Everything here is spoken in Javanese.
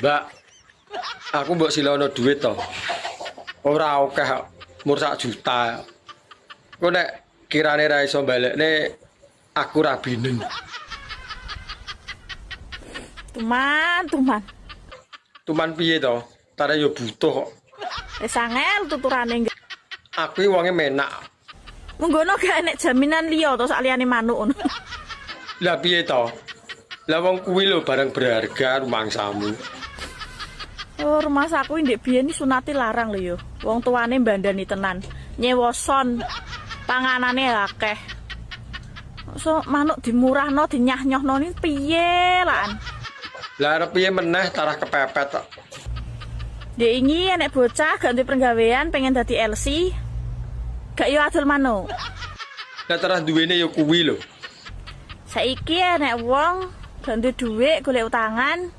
Mbak, aku mbok silono duit to. Ora akeh kok, mur sak juta. Kok nek kirane ra iso balekne, aku rabinen. Tuman, tuman. Tuman piye to? Tare yo butuh kok. Wis angel tuturane. Aku iki wonge menak. Munggono gak enek jaminan liya to saliyane manuk ngono? Lah piye to? Lah wong kuwi lho barang berharga rumangsamu. Oh, rumangsaku ndek biyen iki sunate larang lho yo. Wong tuane mbandani tenan. Nyewa sound. Panganane akeh. So manuk dimurahno, dinyah-nyohno ni piye lan? Lah arep piye meneh, tarah kepepet kok. Ndek ingi enek bocah gak duwe penggawean pengen dadi LC. Gak yo adol manuk. Lah tarah duwene ya kuwi lho. Saiki enek wong gak duwe dhuwit golek utangan.